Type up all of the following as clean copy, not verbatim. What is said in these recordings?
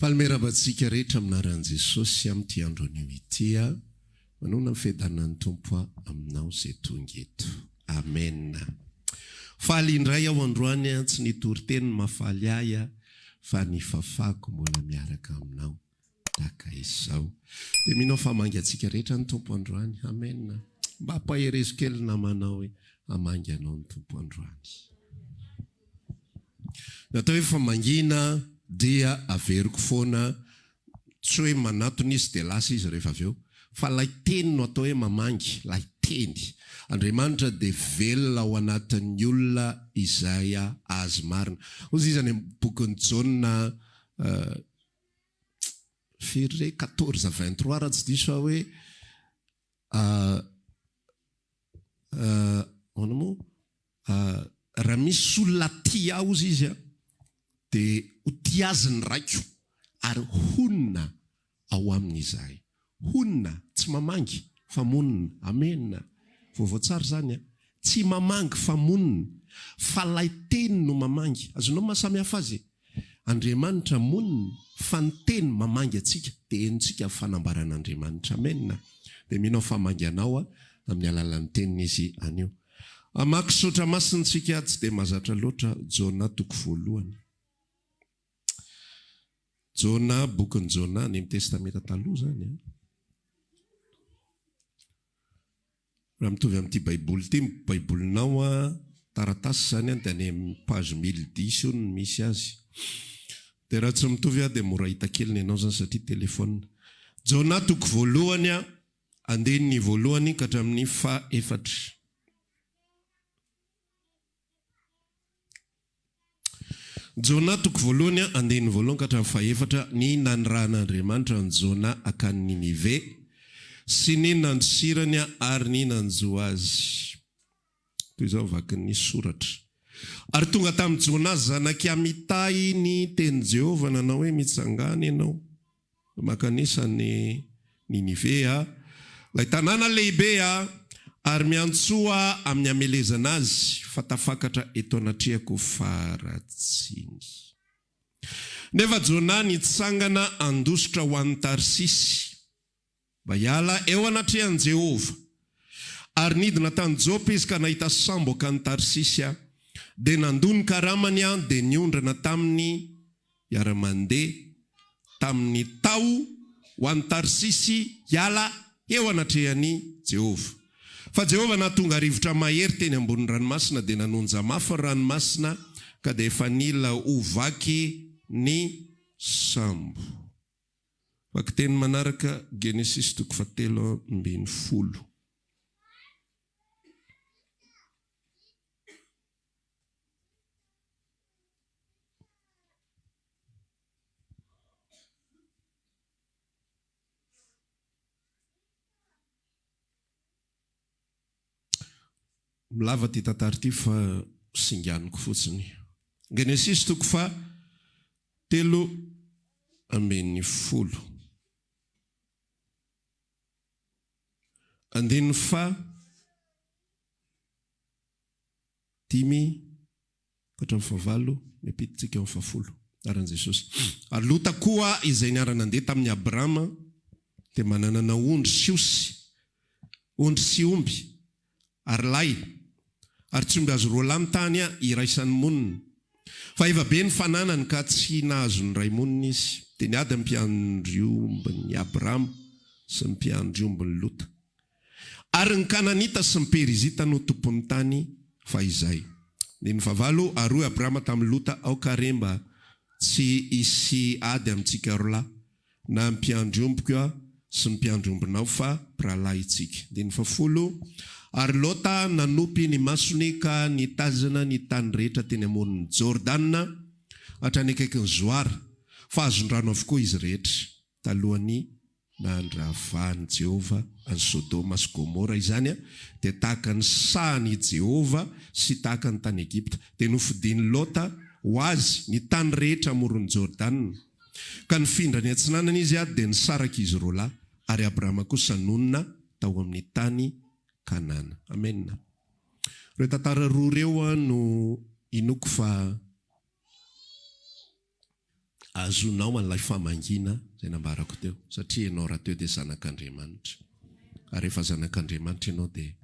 Faly miarahaba antsika rehetra amin'ny anaran'i Jesosy amin'ity andro anio ity aho. Manonona ny fiadanan'ny Tompo aho aminao izay tonga eto. Amen. Faly indray aho androany tsy nitory teny no mahafaly ahy fa ny fafako mbola miaraka aminao tahaka izao. Dia mino aho fa hamangy antsika rehetra ny Tompo androany. Amen. Mba ampaherezo kely ny namanao hoe hamangy anao ny Tompo androany. Ny atao hoe famangiana dia averiko foana, tsy hoe manatona izy dia lasa izy rehefa avy eo, fa ilay teny no atao hoe mamangy, ilay teny. Andriamanitra dia velona ao anatin'ny olona izay Azy marina. Hoy izy any amin'ny bokin'i Jaona firy re, quatorze 23 raha tsy diso aho hoe, ahoana moa? Raha misy olona tia ahy hozy izy dia ho tia azy ny Raiko ary honina ao aminy izahay. Honina, tsy mamangy fa monina. Amena. Vaovao tsara izany an. Tsy mamangy fa monina. Fa ilay teny no mamangy. Azonao ny maha samy hafa azy e? Andriamanitra monina fa ny teny mamangy antsika dia henontsika ny fanambaran'Andriamanitra. Amena. Dia mino aho fa hamangy anao amin'ny alalan'ny teniny Izy anio. Hamaky soratra masina isika tsy dia mahazatra loatra, Jona toko voalohany. Jona, bokin'i Jona, any amin'ny Testamenta Taloha izany an. Raha mitovy amin'ity Baiboly ity ny Baibolinao an, taratasy izany an, dia any amin'ny page 1010 io no misy azy. Dia raha tsy mitovy an, dia mora hita kely ny anao izany satria téléphone. Jona toko voalohany an, andininy voalohany ka hatramin'ny faha-efatra. Jona toko voalohany andininy voalohany ka hatramin'ny fahefatra, ny nanirahan'Andriamanitra an'i Jona hankany Ninive, sy ny nandosirany ary ny nanjo azy. Toy izao vakin'ny soratra. Ary tonga tamin'i Jona zanak'i Amitahy ny tenin'i Jehovah nanao hoe, Mitsangàna ianao, Mankanesa any Ninive a, ilay tanàna lehibe a, ary miantsoa amin'ny hamelezana azy, fa tafakatra eto anatrehako faharatsiany. Nefa Jonah nitsangana handositra ho any Tarsisy, mba hiala eo anatrehan'i Jehovah. Ary nidina tany Jopa izy ka nahita sambo hankany Tarsisy a, dia nandoa ny karamany a, dia niondrana taminy hiara-mandeha tamin'ny tao ho any Tarsisy hiala eo anatrehan'i Jehovah. Fa Jehovah nahatonga rivotra mahery teny ambonin'ny ranomasina, dia nanonja mafy ny ranomasina, ka dia efa nila ho vaky ny sambo. Vakiteny manaraka, Genesisy toko fahatelo ambinifolo. Lava ity tantara ity fa singaniko fotsiny. Genesisy toko faha 13. Andininy faha dimy ka hatramin'ny fahavalo, miampita-tsika amin'ny fahafolo. Anaran'i Jesosy. Ary Lota koa izay niara-nandeha tamin'i Abrama dia mananana ondry sy osy, ondry sy omby, ary lay, ary tsy omby azo roalahy ny tany iraisany monina. Fa efa be ny fananany ka tsy nahazo niray monina izy. Dia niady ny mpiandry ombin'i Abrama sy ny mpiandry ombin'i Lota. Ary ny Kananita sy ny Perizita no tompon'ny tany fahizay. Andininy fahavalo, Ary hoy Abrama tamin'i Lota, Aoka re mba tsy hisy ady amintsika rolahy, na ny mpiandry ombiko aho sy ny mpiandry ombinao, fa mpirahalahintsika. Andininy fahafolo, Ary Lota nanopy ny masony ka nitazana ny tany rehetra teny amoron'i Jordana hatrany akaikin'i Zoara, fa azon-drano avokoa izy rehetra, talohan'ny Nandravan'i Jehovah an'i Sodoma sy Gomora izany, dia tahaka ny sahan' i Jehovah sy tahaka ny tany Egypta. Dia nofidin'i Lota ho azy ny tany rehetra amoron'i Jordana. Ka nifindra niatsinanana izy, dia nisaraka izy roalahy, ary Abrama kosa nonina tao amin'ny tany Kanana. Amena. Ireo tantara roa ireo no inoako fa. Azonao an'ilay famangiana izay nambarako teo, satria ianao rahateo dia zanak'Andriamanitra. Ary rehefa zanak'Andriamanitra ianao dia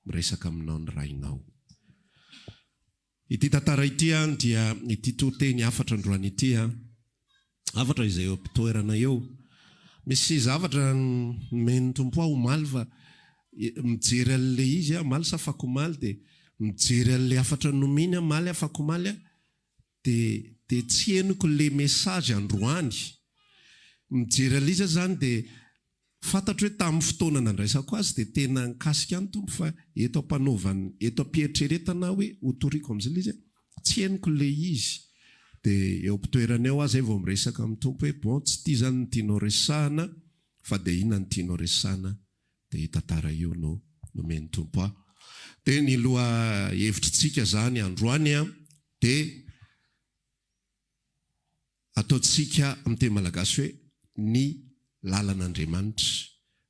miresaka aminao ny Rainao. Ity tantara ity dia ity toriteny hafatra androany ity, hafatra izay eo am-pitoerana eo. Misy zavatra nomen'ny Tompo ahy omaly fa mijery an'ilay izy aho, omaly sa afakomaly dia mijery an'ilay hafatra nomeny aho omaly afakomaly aho dia dia tsy henoko le message androany. Mijery an'ilay izy aho izany dia fantatro hoe tamin'ny fotoana nandraisako azy dia tena nikasika ahy ny Tompo fa eto am-panaovana, eto am-pieritreretana aho hoe hotoriko amin'izay ilay izy, tsy henoko ilay izy. Dia eo am-pitoerana eo aho izay vao miresaka amin'ny Tompo hoe bon tsy ity izany no tianao resahana fa dia inona no tianao resahana dia io tantara io no nomen'ny Tompo ahy. Dia ny lohahevitritsika izany androany dia ataontsika amin'ny teny malagasy hoe ny lalan'Andriamanitra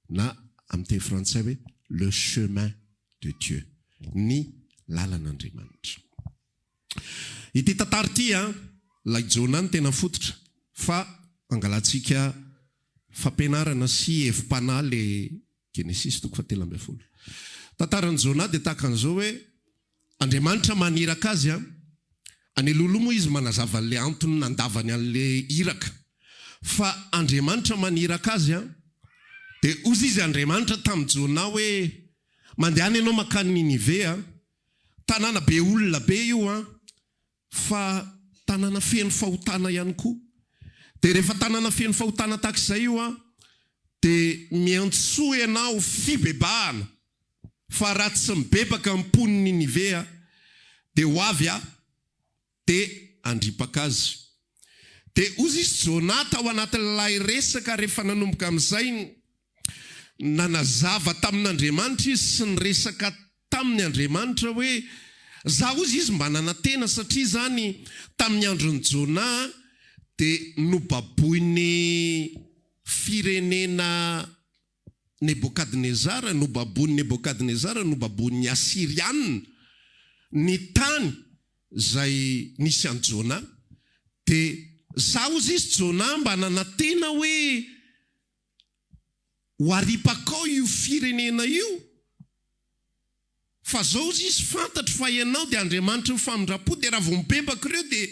na amin'ny teny frantsay hoe le chemin de Dieu, ny lalan'Andriamanitra. Ity tantara ity an, ilay Jonah no tena fototra fa angalantsika fampianarana sy hevi-panahy le Genesisy toko fahatelo ambin'ny folo. Tantaran'i Jonah dia tahaka an'izao hoe Andriamanitra maniraka azy an, any alohaloha moa izy manazava an'ilay antony nandavany an'ilay iraka, fa Andriamanitra maniraka azy an, dia hozy izy Andriamanitra tamin'i Jonah hoe mandehana ianao mankany Ninive an, tanàna be olona be io an, fa tanàna feno fahotana ihany koa. Dia rehefa tanàna feno fahotana tahaka izay io an, dia miantsoa ianao fibebahana, fa raha tsy mibebaka ny mponin'i Ninive an, dia ho avy aho dia handripaka azy. Dia hozy izy Jonah tao anatin'ilay resaka rehefa nanomboka amin'izay nanazava tamin'Andriamanitra izy sy niresaka taminy Andriamanitra hoe, Za hozy izy mba nanantena satria izany tamin'ny andron'i Jonah dia nobaboin'ny firenena Nebokadnezara, nobaboin'i Nebokadnezara, nobaboin'ny Asyriana ny tany izay nisy an'i Jonah. Dia za hozy izy Jonah mba nanantena hoe Ho aripakao io firenena io, fa zao ozy izy fantatro fa ianao dia Andriamanitry ny famindram-po dia raha vao mibebaka ireo dia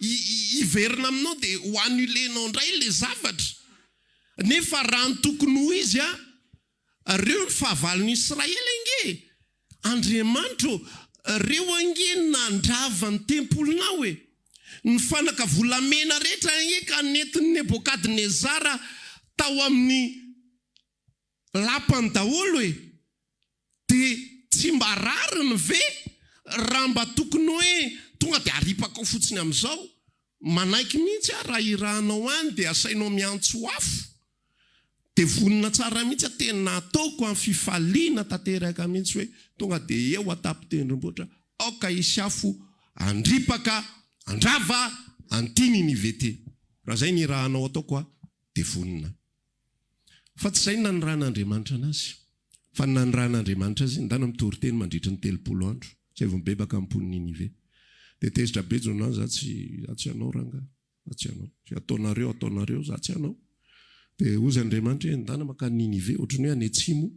hiverina aminao dia ho annuler-nao indray ilay zavatra. Nefa raha ny tokony ho izy a, reo ny fahavalon'i Israely ange e! Andriamanitra ô, reo ange nandrava ny tempolinao e! Ny fanaka volamena rehetra ange ka nentin'i Nebokadnezara tao amin'ny lapany daholo e! Dia tsy mba rariny ve raha mba tokony hoe tonga dia aripaka ao fotsiny amin'izao? Manaiky mihitsy aho raha irahanao any dia asainao miantso afo Dia vonona tsara mihitsy aho, tena ataoko amin'ny fifaliana tanteraka mihitsy hoe tonga dia eo an-tampon-tendrombohitra, aoka hisy afo handripaka, handrava an'ity Ninive ity. Raha izay ny irahanao ataoko aho, dia vonona. Fa tsy izay no nanirahan'Andriamanitra an'azy. Fa ny nanirahan'Andriamanitra azy, ndana mitory teny mandritry ny 30 andro, izay vao mibebaka ny mponin'i Ninive. Dia tezitra be Jonah, za tsy, za tsy hanao rangahy. Za tsy hanao. Izay ataonareo ataonareo, za tsy hanao. Dia hozy Andriamanitra hoe, Ndana mankany Ninive, ohatran'ny hoe any atsimo,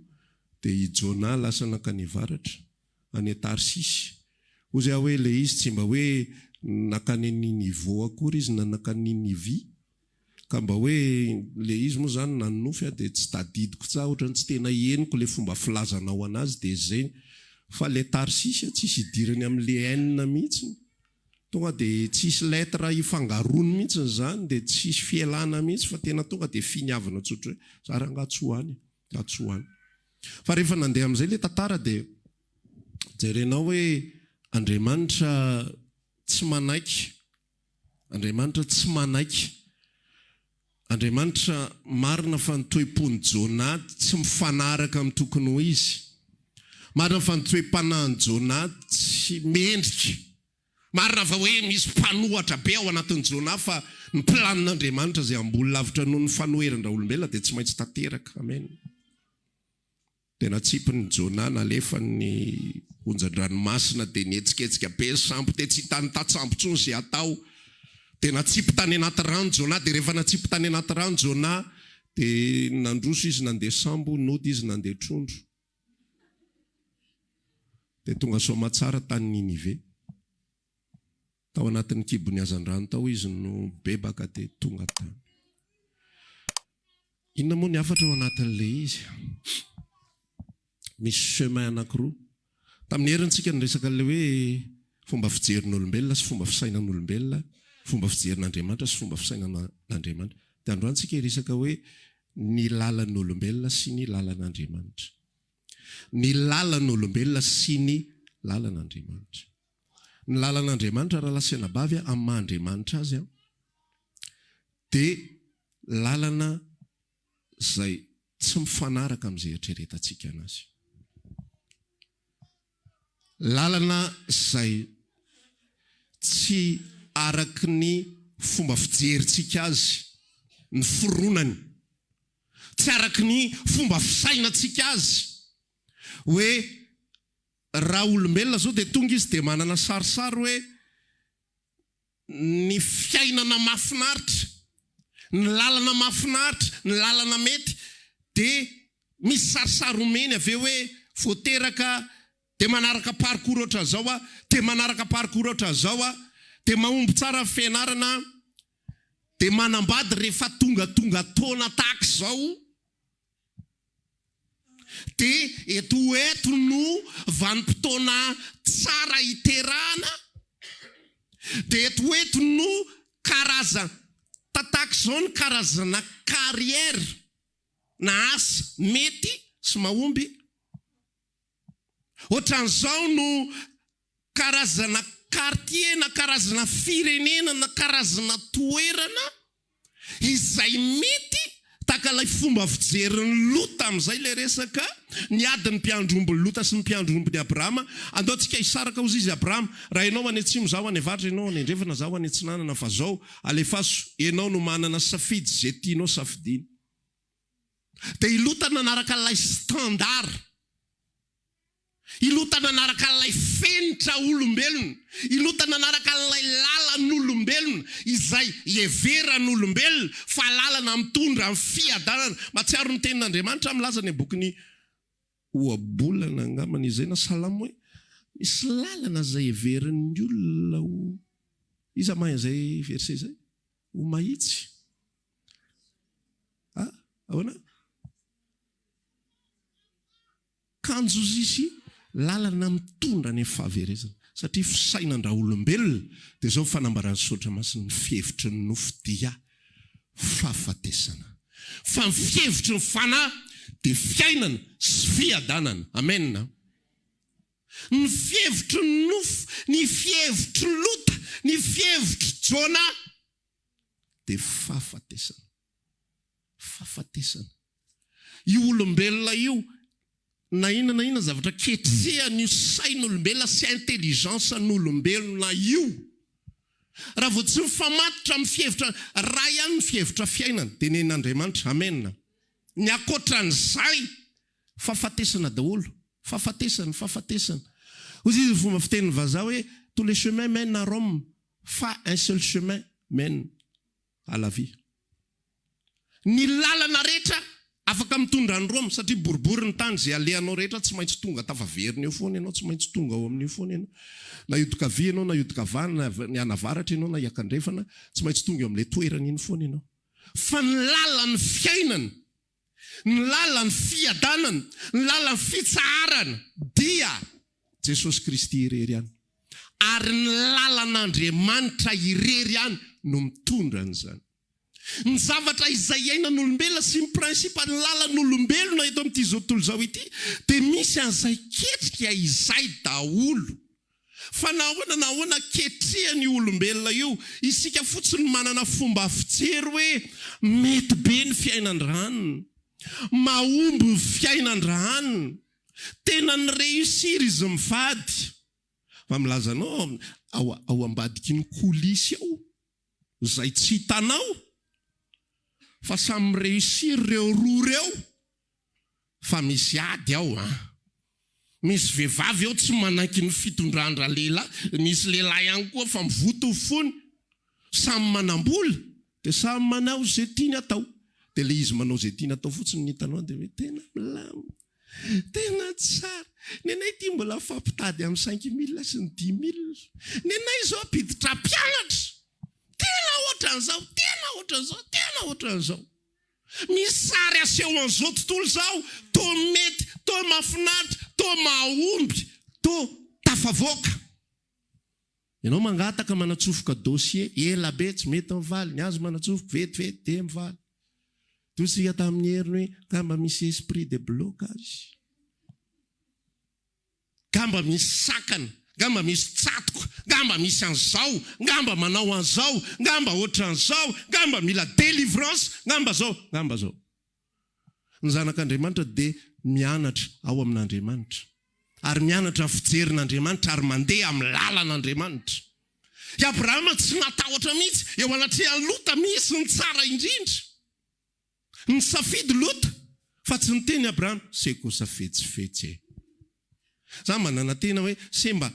dia i Jonah lasa nankany avaratra, any Tarsisy. Hozy aho hoe ilay izy tsy mba hoe nankany Ninivo akory izy na nankany Ninivia, ka mba hoe ilay izy moa izany nanonofy aho dia tsy tadidiko tsara, ohatran'ny tsy tena henoko ilay fomba filazanao an'azy dia izay. Fa ilay Tarsisy tsisy idirany amin'ilay N mihitsy. Tonga dia tsisy lettre ifangaroany mihitsy izany dia tsisy fialana mihitsy fa tena tonga dia finiavana tsotra hoe za rangaha tsy ho any, za tsy ho any. Fa rehefa nandeha amin'izay ilay tantara dia jerenao hoe Andriamanitra tsy manaiky, Andriamanitra tsy manaiky. Andriamanitra marina fa ny toe-pon'i Jonah tsy mifanaraka amin'ny tokony ho izy. Marina fa ny toe-panahin'i Jonah tsy mendrika. Marina fa hoe misy mpanohatra be ao anatin'i Jonah fa ny planin'Andriamanitra izay ambony lavitra noho ny fanoheran-draolombelona dia tsy maintsy tanteraka. Amen. Dia natsipin'i Jonah nalefany ny onjan-dranomasina, dia nihetsiketsika be ny sambo, dia tsy hitan'ny tantsambo intsony izay hatao. Dia natsipy tany anaty rano Jonah, dia rehefa natsipy tany anaty rano Jonah, dia nandroso izy nandeha sambo, nody izy nandeha trondro. Dia tonga soamatsara tany Ninive. Tao anatin'ny kibon'ny hazandrano tao izy no bebaka dia tonga tany. Inona moa ny hafatra ao anatin'ilay izy? Misy chemin anankiroa. Tamin'ny heriny tsika niresaka an'ilay hoe fomba fijerin'olombelona sy fomba fisainan'olombelona, fomba fijerin'Andriamanitra sy fomba fisainan'Andriamanitra. Dia androany tsika hiresaka hoe ny lalan'olombelona sy ny lalan'Andriamanitra. Ny lalan'olombelona sy ny lalan'Andriamanitra. Ny lalan'Andriamanitra rahalahy sy anabavy amin'ny maha Andriamanitra Azy dia lalana izay tsy mifanaraka amin'izay eritreretantsika anazy. Lalana izay tsy araky ny fomba fijerintsika azy, ny fironany. Tsy araky ny fomba fisainantsika azy hoe Raha olombelona zao dia tonga izy dia manana sarisary hoe ny fiainana mahafinaritra, ny lalana mahafinaritra, ny lalana mety dia misy sarisary omeny avy eo hoe vao teraka dia manaraka parcours ohatran'izao aho, dia manaraka parcours ohatran'izao aho, dia mahomby tsara ny fianarana aho, dia manambady rehefa tongatonga taona tahaka izao. Dia eto ho eto no vanim-potoana tsara hiterahana, dia eto ho eto no karazana, tahaka izao ny karazana carrière na asa mety sy mahomby. Ohatran'izao no karazana quartier na karazana firenena na karazana toerana izay mety tahaka ilay fomba fijerin'i Lota amin'izay ilay resaka ny adin'ny mpiandry ombin'i Lota sy ny mpiandry ombin'i Abrahama. Andao tsika hisaraka hozy izy Abrahama, raha ianao any atsimo izaho any avaratra, ianao any andrefana izaho any atsinanana fa zao alefaso, ianao no manana safidy izay tianao safidiana. Dia i Lota nanaraka ilay standard. I Lota nanaraka an'ilay fenitra olombelona. I Lota nanaraka an'ilay lalan'olombelona izay heveran'olombelona fa lalana mitondra ny fiadanana. Mahatsiaro ny tenin'Andriamanitra aho milaza any amin'ny bokin'ny Ohabolana angambany izay na Salamo hoe misy lalana izay heverin'ny olona ho, iza mahay an'izay verset izay? Ho mahitsy. Ah, ahoana? Kanjo zisy lalana mitondra any amin'ny fahaverezana. Satria fisainan-draolombelona dia izao fanambaran'ny Soratra Masina, ny fihevitry ny nofo dia fahafatesana, fa ny fihevitry ny fanahy dia fiainana sy fiadanana. Amen. Ny fihevitry ny nofo, ny fihevitr'i Lota, ny fihevitr'i Jona dia fahafatesana. Fahafatesana. Io olombelona io, na inona na inona zavatra ketrehan'io sain'olombelona sy intelligence-n'olombelona io, raha vao tsy mifamatotra amin'ny fihevitra, raha ihany ny fihevitra fiainana, dia nen'Andriamanitra. Amen. Ny ankoatran'izay, fahafatesana daholo. Fahafatesana, fahafatesana. Hoy izy ny fomba fitenin'ny vazaha hoe, tous les chemins mènent à Rome, fa un seul chemin mène à la vie. Ny lalana rehetra afaka mitondra any Roma satria boribory ny tany, izay alehanao rehetra tsy maintsy tonga tafaverina eo foana ianao, tsy maintsy tonga ao amin'io foana ianao. Na hiodin-kavia ianao na hiodin-kavanana, na hianavaratra ianao na hiakandrefana, tsy maintsy tonga eo amin'ilay toerana iny foana ianao. Fa ny lalan'ny fiainana, ny lalan'ny fiadanana, ny lalan'ny fitsaharana dia Jesosy Kristy irery ihany. Ary ny lalan'Andriamanitra irery ihany no mitondra an'izany. Ny zavatra izay iainan'olombelona sy ny principe ny lalan'olombelona eto amin'ity izao tontolo izao ity dia misy an'izay ketrika izay daholo. Fa na ahoana na ahoana ketrehan'io olombelona io, isika fotsiny manana fomba fijery hoe mety be ny fiainan-dRahanina, mahomby ny fiainan-dRahanina, tena ni-réussir izy mivady. Fa milaza anao ao ao ambadiky ny coulisse ao izay tsy hitanao fa samy mi-réussir ireo roa ireo fa misy ady ao an! Misy vehivavy ao tsy manaiky ny fitondran-dralehilahy, misy lehilahy ihany koa fa mivoto fony. Samy manam-bola dia samy manao izay tiany atao. Dia ilay izy manao izay tiany atao fotsiny no hitanao dia hoe tena milamina, tena tsara. Nenay ity mbola mifampitady amin'ny cinq mille sy ny dix mille. Nenay izao hampiditra mpianatra. Tena ohatran'izao, tena ohatran'izao, tena ohatran'izao. Misy sary aseho an'izao tontolo izao toa mety, toa mahafinaritra, toa mahomby, toa tafavoaka. Ianao mangataka manatsofoka dossier, ela be tsy mety mivaly, ny azy manatsofoka vetivety dia mivaly. Toa isika tamin'ny heriny hoe angamba misy esprit de blocage. Ngamba misy sakana, ngamba misy tsatoka, ngamba misy an'izao, ngamba manao an'izao, ngamba ohatran'izao, ngamba mila délivrance, ngamba zao, ngamba zao. Ny zanak'Andriamanitra dia mianatra ao amin'Andriamanitra, ary mianatra ny fijerin'Andriamanitra ary mandeha amin'ny lalan'Andriamanitra. I Abrahama tsy natahotra mihitsy, eo anatrehan'i Lota misy ny tsara indrindra. Nisafidy Lota fa tsy niteny Abrahama, se kosa fetsifetsy e. Za mba nanantena hoe se mba,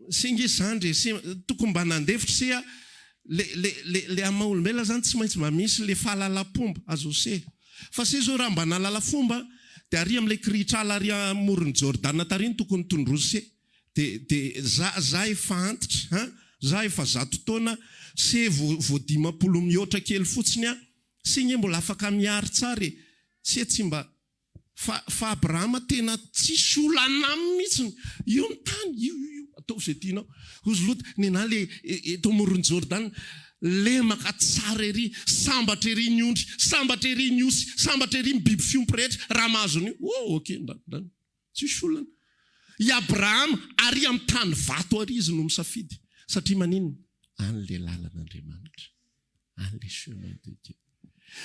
se nge zandry e, se tokony mba nandefitra se a, le le le le amin'ny maha olombelona zany tsy maintsy mba misy le fahalalam-pomba azo se. Fa se zao raha mba nahalala fomba de ary amin'ilay kirihitr'ala ary amoron'i Jordana tary no tokony tondrozy se. De de za za efa antitra an, za efa zato taona, se vo vo 50 mihoatra kely fotsiny an, Se nge mbola afaka mihary tsara e! Se tsy mba fa fa Abrahama tena tsisy olana aminy mihitsiny! Io ny tany, io io io, ataovy izay tianao. Hozy Lota, nenà le eto amoron'i Jordana, lemaka tsara ery, sambatra ery ny ondry, sambatra ery ny osy, sambatra ery ny biby fiompy rehetra, raha mahazo an'io, oh ok, ndany ndany, tsisy olana. I Abrahama, ary amin'ny tany vato ary izy no misafidy, satria maninona? Any le lalan'Andriamanitra. Any le chemin de Dieu.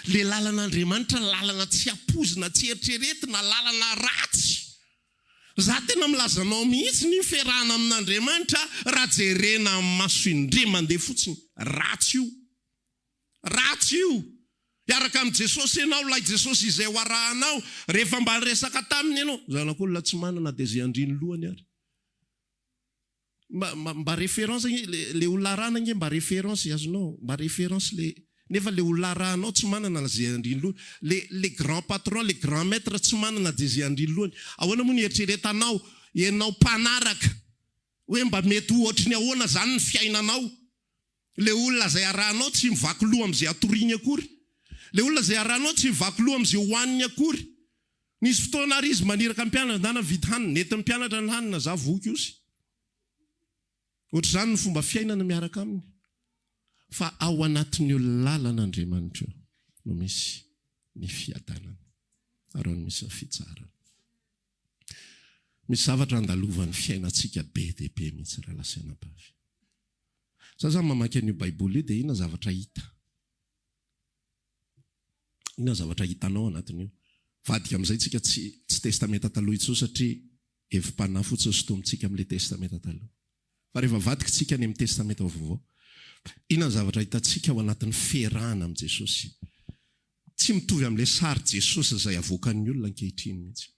Le lalan'Andriamanitra lalana tsy ampoizina, tsy eritreretina, lalana ratsy. Za tena milaza anao mihitsy ny fiarahana amin'Andriamanitra raha jerena amin'ny maso indray mandeha fotsiny, ratsy io. Ratsy io. Hiaraka amin'i Jesosy ianao, ilay Jesosy izay ho arahanao, rehefa mba niresaka taminy ianao. Zanak'olona tsy manana dia izay andrin'ny lohany ary. Mba mba référence ange le le olona arahana ange mba référence azonao mba référence le nefa le olona arahanao tsy manana na ze andriny lohany le le grand patron le grand maître tsy manana de ze andriny lohany ahoana moa ny eritreretanao ianao mpanaraka hoe mba mety ho ohatry ny ahoana zany ny fiainanao le olona zay arahanao tsy mivaky loha am'ze atoriany akory le olona zay arahanao tsy mivaky loha am'ze hohaniny akory Nisy fotoana ary izy maniraka ny mpianatra, ndana mividy hanina, nentin'ny mpianatra ny hanina, za voky osy. Ohatr'izany ny fomba fiainana miaraka aminy. Fa ao anatin'io lalan'Andriamanitra io no misy ny fiadanana ary ao no misy ny fitsaharana. Misy zavatra andalovan'ny fiainantsika be dia be mihitsy rahalahy sy anabavy. Za zany mamaky an'io baiboly io dia inona zavatra hita? Inona ny zavatra hitanao anatin'io? Vadika amin'izay tsika tsy tsy testamenta taloha intsony satria hevi-panahy fotsiny sintomintsika amin'ilay testamenta taloha. Fa rehefa avadika tsika any amin'ny testamenta vaovao, inona ny zavatra hitantsika ao anatin'ny fiarahana amin'i Jesosy? Tsy mitovy amin'ilay sary Jesosy izay avoakan'ny olona ankehitriny mihitsy.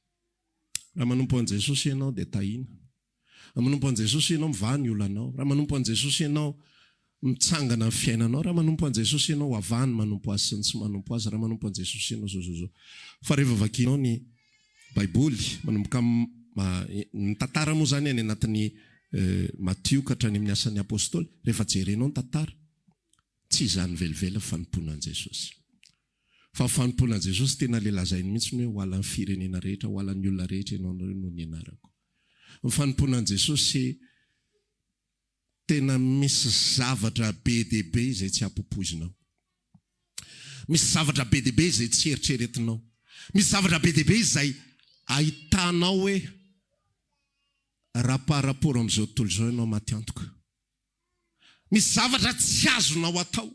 Raha manompo an'i Jesosy ianao dia tahina. Raha manompo an'i Jesosy ianao, mivaha ny olanao. Raha manompo an'i Jesosy ianao, mitsangana ny fiainanao. Raha manompo an'i Jesosy ianao, avaha ny manompo Azy sy ny tsy manompo Azy. Raha manompo an'i Jesosy ianao, zao zao zao. Fa rehefa vakianao ny Baiboly, manomboka ny tantara moa izany any anatin'ny Matio ka hatrany amin'ny Asan'ny Apostoly, rehefa jerenao ny tantara, tsy izany velively ny fanompoana an'i Jesosy. Fa ny fanompoana an'i Jesosy tena le lazainy mihitsy ny hoe ho halan'ny firenena rehetra, ho halan'ny olona rehetra ianao noho ny anarako. Ny fanompoana an'i Jesosy tena misy zavatra be dia be izay tsy ampopoizinao. Misy zavatra be dia be izay tsy eritreretinao. Misy zavatra be dia be izay ahitanao hoe raha par rapport amin'izao tontolo izao ianao maty antoka. Misy zavatra tsy azonao atao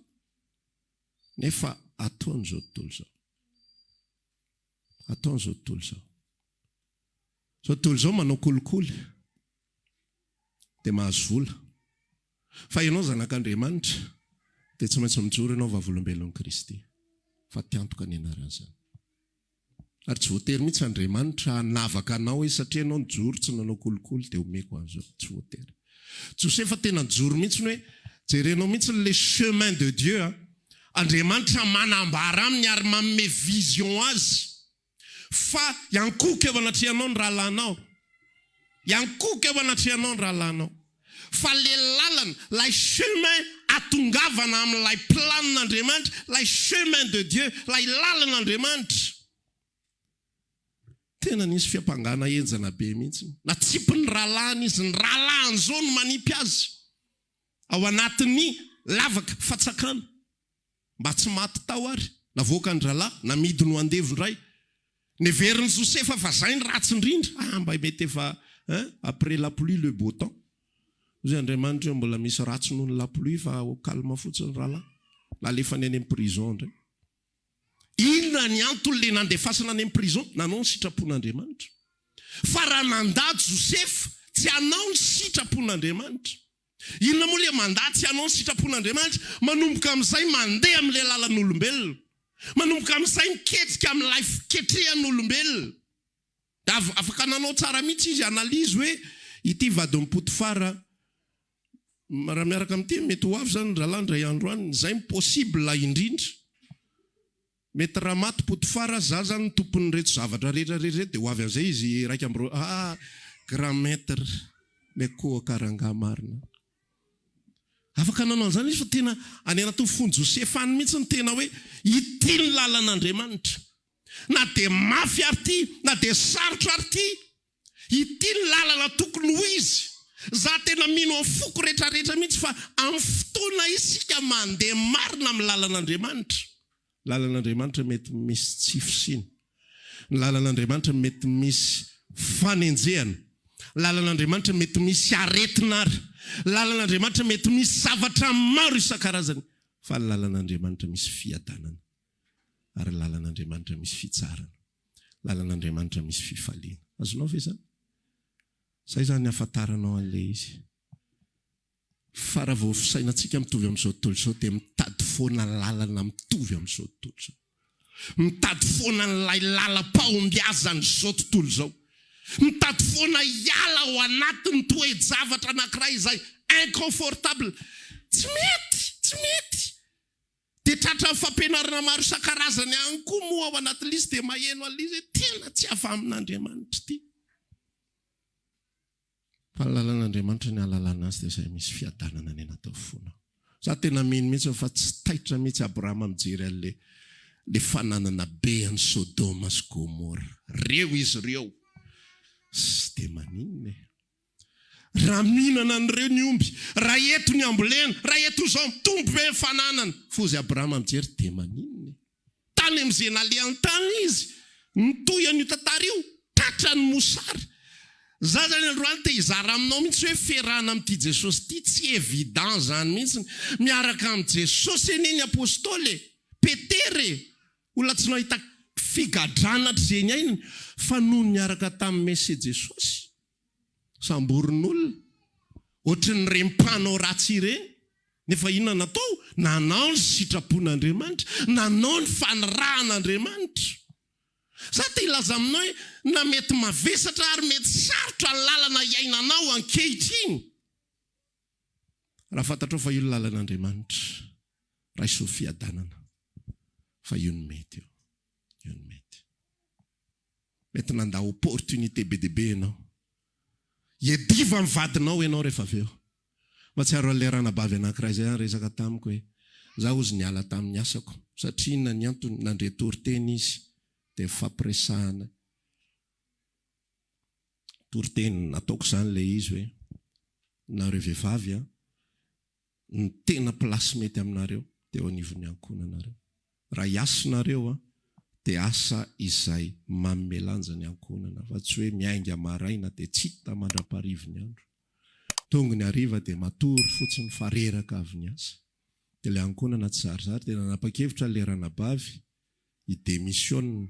nefa ataon'izao tontolo izao. Ataon'izao tontolo izao. Izao tontolo izao manao kolikoly dia mahazo vola. Fa ianao zanak'Andriamanitra dia tsy maintsy mijoro ianao vavolombelon'i Kristy. Fatiantoka ny anaran'izany. Ary tsy voatery mihitsy Andriamanitra hanavaka anao hoe satria ianao nijoro tsy nanao kolikoly dia omeko an'izao. Tsy voatery. Josefa tena nijoro mihitsy hoe. Jerenao mihitsy le chemin de Dieu a! Andriamanitra manambara aminy ary manome vision azy fa hiankohoka eo anatrehanao ny rahalahinao. Hiankohoka eo anatrehanao ny rahalahinao. Fa le lalana, lay chemin atongavana amin'ilay planin'Andriamanitra, lay chemin de Dieu, lay lalan'Andriamanitra. Tena nisy fiampangana henjana be mihitsy. Natsipin'ny rahalahiny izy, ny rahalahiny izao no manipy azy ao anatin'ny lavaka fatsakana. Mba tsy maty tao ary. Navoaka ny rahalahy, namidiny ho andevo indray. Neverin'i Josefa fa zay ny ratsy indrindra. Ah, mba mety efa hein, après la pluie le beau temps. Hoy Andriamanitra hoe mbola misy ratsy noho ny la pluie fa au calme fotsiny rahalahy. Nalefany any amin'ny prison indray. Inona ny antony le nandefasana any am prison? Nanao ny sitrapon'Andriamanitra. Fa raha nandà Josefa tsy hanao ny sitrapon'Andriamanitra. Inona moa le mandà tsy hanao ny sitrapon'Andriamanitra? Manomboka amin'izay mandeha amin'ilay lalan'olombelona. Manomboka amin'izay miketrika amin'ilay fiketrehan'olombelona. Dia afaka nanao tsara mihitsy izy analyse hoe ity vadin'i Potifara raha miaraka amin'ity mety ho avy zany rahalahy indray andro any, izay no possible indrindra. Mety raha maty Potifara za zany no tompon'ireto zavatra rehetra rehetra ireto dia ho avy amin'izay izy 21 ah grand maître miankohoka rangahy marina. Afaka nanao an'izany izy fa tena any anatin'ny fon'i Josefa any mihitsy ny tena hoe ity ny lalan'Andriamanitra. Na dia mafy ary ity, na dia sarotra ary ity, ity ny lalana tokony ho izy. Za tena mino amin'ny foko retraretra mihitsy fa amin'ny fotoana isika mandeha marina amin'ny lalan'Andriamanitra, lalan'Andriamanitra mety misy tsy fisiana, ny lalan'Andriamanitra mety misy fanenjehana, lalan'Andriamanitra mety misy aretina ary, lalan'Andriamanitra mety misy zavatra maro isan-karazany, fa ny lalan'Andriamanitra misy fiadanana. ary lalan'Andriamanitra misy fitsarana, lalan'Andriamanitra misy fifaliana. Azonao ve izany? Izay izany ny ahafantaranao an'ilay izy. Fa raha vao fisainantsika mitovy amin'izao tontolo izao dia mitady foana lalana mitovy amin'izao tontolo izao. Mitady foana an'ilay lalam-pahombiazan'izao tontolo izao. Mitady foana hiala ao anatin'ny toe-javatra anankiray izay inconfortable. Tsy mety! Tsy mety! Dia tratran'ny fampianarana maro isan-karazany ihany koa moa ao anatin'ilay izy dia maheno an'ilay izy hoe tena tsy avy amin'Andriamanitra ity. Fa ny lalan'Andriamanitra ny ahalalana azy dia izay misy fiadanana any anatin'ny fonao. Za tena mino mihitsy fa tsy taitra mihitsy Abrahama mijery an'ilay le fananana be an'i Sodoma sy Gomora. Reo izy ireo. Tsy dia maninona e. Raha mihinana an'ireo ny omby, raha eto ny ambolena, raha eto izao, mitombo be ny fananana. Fozy Abrahama mijery, dia maninona e? Tany amin'izay nalehany tany izy, nitohy an'io tantara io, tratra ny mosary. Za zany androany te hizara aminao mihitsy hoe fiarahana amin'ity Jesosy ity tsy évident zany mihitsy. Miaraka amin'i Jesosy anie ny apostoly e! Petera e! Olona tsy nahita figadrana hatrizay niainany fa nony niaraka tamin'i Mesia Jesosy. Samborin'olona, ohatrin'ireny mpanao ratsy ireny, nefa inona natao? Nanao ny sitrapon'Andriamanitra, nanao ny fanirahan'Andriamanitra. Za te hilaza aminao hoe na mety mavesatra ary mety sarotra ny lalana iainanao ankehitriny, raha fantatrao fa io ny lalan'Andriamanitra, raiso ny fiadanana fa io no mety eo, io no mety. Mety nandà opportunité be dia be ianao. Hiadiva amin'ny vadinao ianao rehefa avy eo. Mahatsiaro an'ilay ranabavy anankiray izay niresaka tamiko hoe, Izaho hozy niala tamin'ny asako. Satria inona ny antony? Nandre toriteny izy dia nifampiresahana. Toriteny nataoko izany ilay izy hoe, Nareo vehivavy an, Ny tena place mety aminareo dia eo anivon'ny ankohonanareo. Raha hiasa nareo an, dia asa izay manome lanja ny ankohonana fa tsy hoe miainga maraina dia tsy hita mandra-paharivo ny andro. Tonga ny hariva dia matory fotsiny fa reraka avy niasa. Dia ilay ankohonana tsy zarizary dia nanapa-kevitra ilay ranabavy hi-démissionne.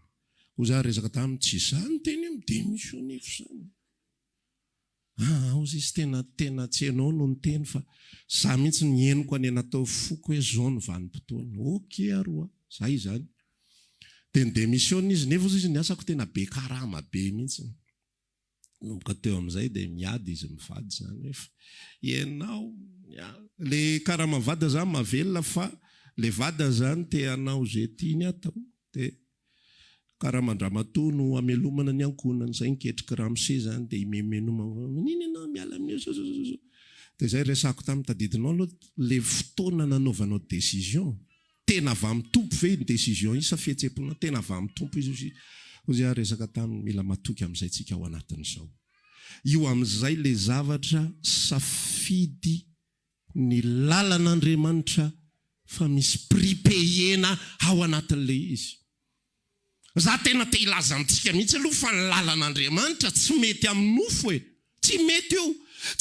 Hoy za niresaka taminy, tsy izaho niteny hoe mi-démissionner fa izany. Aa ozy izy tena tena tsy enao no niteny fa za mihitsy ny henoko any anatao foko hoe zao ny vanim-potoana. Ok ary oa, zay izany. Dia ni-démissionne izy nefa ozy izy ny asako tena be karama be mihitsy. Nanomboka teo amin'izay dia miady izy mivady izany hoe fa ianao le karama vady zany mahavelona fa le vady zany te hanao ze tiany atao dia karaman-dramatoa no hamelomana ny ankohonany zay ny ketriky ramose zany dia imenomenoma maninona ianao miala amin'io zao zao zao zao dia zay resako taminy tadidinao aloha le fotoana nanaovanao décision Tena avy amin'ny Tompo ve iny décision iny sa fihetsem-ponao? Tena avy amin'ny Tompo izy hoy hozy aho resaka taminy, mila matoky amin'izay tsika ao anatin'izao. Io amin'izay le zavatra safidy ny lalan'Andriamanitra fa misy prix payena ao anatin'le izy. Za tena te hilaza amintsika mihitsy aloha fa ny lalan'Andriamanitra tsy mety amin'ny nofo e! Tsy mety io!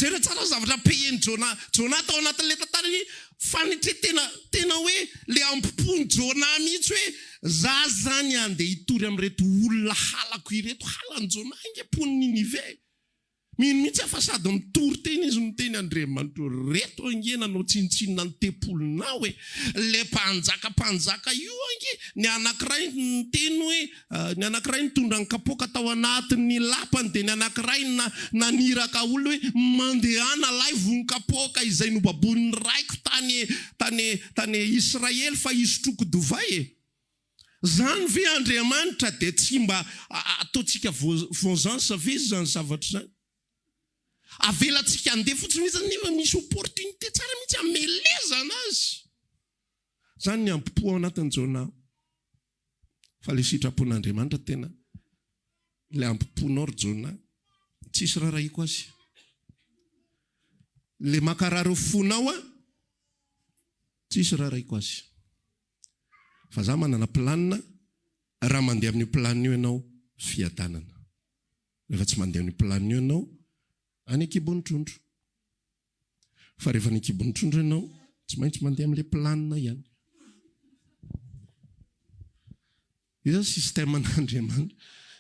Jereo tsara ny zavatra payer-n'i Jonah. Jonah tao anatin'ilay tantara iny, fanetren-tena, tena hoe le ambo-pon'i Jonah mihitsy hoe za zany andeha hitory amin'ireto olona halako ireto, halan'i Jonah ange mponin'i Ninive e! Mino mihitsy aho fa sady mitory teny izy no miteny Andriamanitra o reto ange nanao tsinontsinona ny tempolinao e! Le mpanjaka mpanjaka io ange ny anakiray niteny hoe ny anakiray nitondra ny kapoaka tao anatin'ny lapany dia ny anakiray naniraka olona hoe mandehana alaivo ny kapoaka izay nobaboin'ny raiko tany tany tany Israely fa hisotroako divay e! Zany ve Andriamanitra dia tsy mba ataontsika vengeance ve izany zavatra izany? Avelantsika handeha fotsiny ve izany nefa misy opportunité tsara mihitsy hamelezana azy. Izany ny ambo-po ao anatin'i Jonah. Fa ilay sitrapon'Andriamanitra tena ilay ambo-ponao ry Jonah, tsisy rarahiko azy. Ilay mankarary ny fonao an, tsisy rarahiko azy. Fa za manana planina, raha mandeha amin'io planina io ianao, fiadanana. Rehefa tsy mandeha amin'io planina io ianao, any an-kibon'ny trondro. Fa rehefa any an-kibon'ny trondro ianao, tsy maintsy mandeha amin'ilay planina ihany. Io zany système an'Andriamanitra.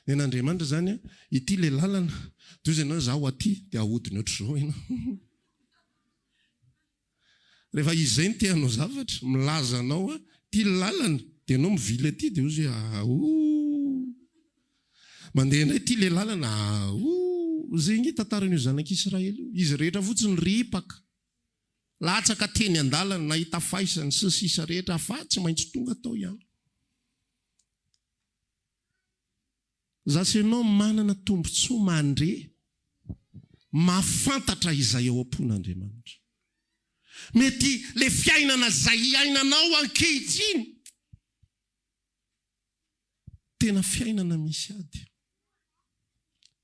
Ny an'Andriamanitra zany an, ity ilay lalana, dia hozy ianao zaho aty, dia ahodiny ohatr'izao ianao. Rehefa izy izay no te hanao zavatra, milaza anao hoe ity ny lalana, dia ianao mivily aty dia hozy hoe aouu. Mandeha indray ity ilay lalana, aouu. Izay ange tantaran'io zanak'Israely io. Izy rehetra fotsiny ripaka, latsaka teny an-dalana, nahita faisana, sy ny sisa rehetra fa tsy maintsy tonga tao ihany. Za sy ianao manana tombotsoa mandre, mahafantatra izay ao am-pon'Andriamanitra. Mety le fiainana izay iainanao ankehitriny, tena fiainana misy ady,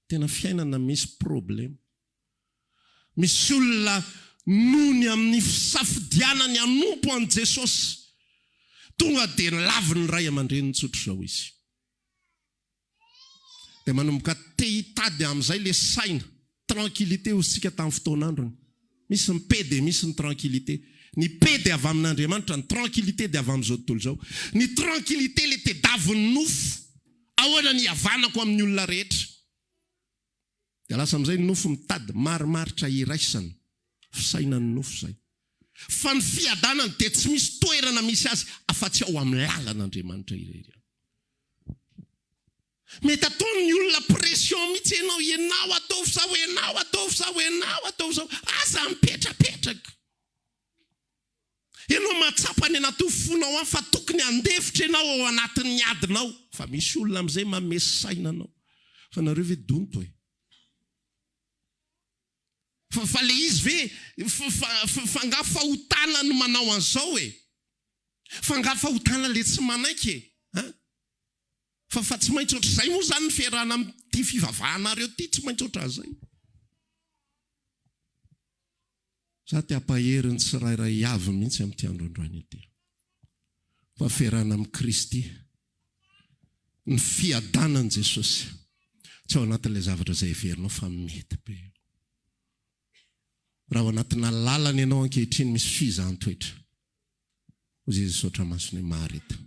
tena fiainana misy problema. Misy olona noho ny amin'ny fisafidianany hanompo an'i Jesosy, tonga dia lavin'ny ray aman-dreniny tsotr'izao izy. Dia manomboka te hitady amin'izay le saina, tranquillité hozy tsika tamin'ny fotoan'androny. Misy ny paix dia misy ny tranquillité. Ny paix dia avy amin'Andriamanitra, ny tranquillité dia avy amin'izao tontolo izao. Ny tranquillité le tedavin'ny nofo, ahoana ny hihavanako amin'ny olona rehetra. Dia lasa amin'izay ny nofo mitady marimaritra iraisana, fisainan'ny nofo izay. Fa ny fiadanana dia tsy misy toerana misy azy afa-tsy ao amin'ny lalan'Andriamanitra irery ihany. Mety ataon'ny olona pression mihitsy ianao, ianao ataovy izao, ianao ataovy izao, ianao ataovy izao. Aza mipetrapetraka. Ianao mahatsapa any anatin'ny fonao any fa tokony handefitra ianao ao anatin'ny adinao. Fa misy olona amin'izay manome saina anao. Fa nareo ve donto e? Fa fa le izy ve fa fa fa nga fahotana ny manao an'izao e? Fa nga fahotana le tsy manaiky e? An? Fa fa tsy maintsy ohatr'izay moa izany ny fiarahana amin'ity fivavahanareo ity, tsy maintsy ohatran'izay. Za te hampahery ny tsirairay avy mihitsy amin'ity andro androany ity. Fa fiarahana amin'i Kristy, ny fiadanan'i Jesosy, tsy ao anatin'ilay zavatra izay heverinao fa mety be io. Raha ao anatina lalana ianao ankehitriny misy fizahan-toetra, hoy Jesoa saotra masina hoe mahareta.